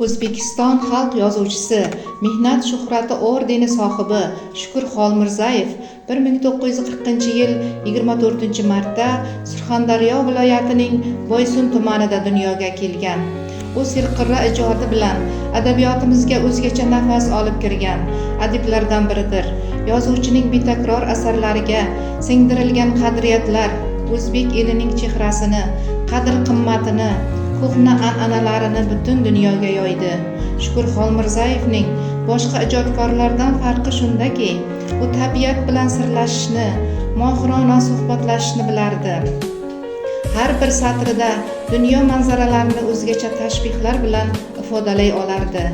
O'zbekiston xalq yozuvchisi, Mehnat shuhrati ordeni sohibi Shukur Xolmirzayev 1940-yil 24-martda Surxondaryo viloyatining Boysun tumanida dunyoga kelgan. U serqirra ijodi bilan adabiyotimizga o'zgacha nafas olib kirgan adiblardan biridir. Yozuvchining betakror asarlariga singdirilgan qadriyatlar o'zbek elining chehrasini, qadr-qimmatini, ko'hna an'analarini butun dunyoga yoydi. Shukur Xolmirzayevning boshqa ijodkorlardan farqi shundaki, u tabiat bilan sirlashishni, mohirona suhbatlashishni bilardi. Har bir satrida dunyo manzaralarini o'zgacha tashbihlar bilan ifodalay olardi.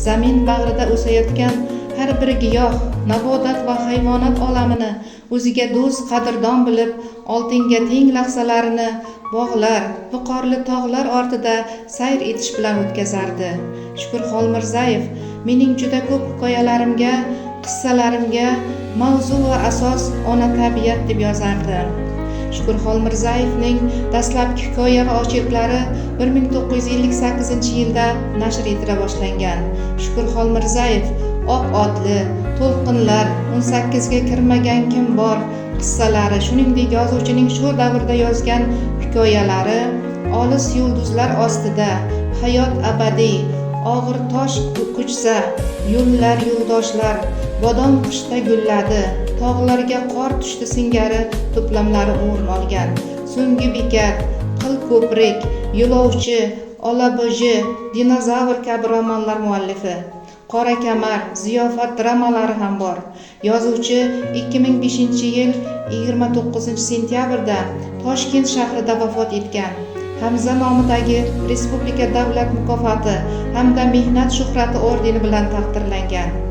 Zamin bag'rida o'sayotgan har bir giyoh, nabotat va hayvonot olamini o'ziga do'st, qadrdon bilib, oltinga teng lahzalarini bog'lar, viqorli tog'lar ortida sayr etish bilan o'tkazardi. Shukur Xolmirzayev mening juda ko'p hikoyalarimga, qissalarimga mavzu va asos ona tabiat deb yozardi. Shukur Xolmirzayevning dastlabki hikoya va ocherklari 1958-yilda nashr etila boshlangan. Shukur Xolmirzayev Oq otli, To'lqinlar, 18 ga kirmagan kim bor qissalari, shuningdek yozuvchining shu davrda yozgan hikoyalari Olis yulduzlar ostida, Hayot abadiy, Og'ir tosh ko'chsa, Yo'llar yo'ldoshlar, Bodom qishda gulladi, Tog'larga qor tushdi singari to'plamlari o'rin olgan. So'nggi bekat, Qil ko'prik, Yo'lovchi, Olaboji, Dinozavr kabi romanlar muallifi. Qora kamar, Ziyofat dramalari ham bor. Yozuvchi 2005-yil 29-sentyabrda Toshkent shahrida vafot etgan. Hamza nomidagi Respublika davlat mukofoti hamda Mehnat shuhrati ordeni bilan taqdirlangan.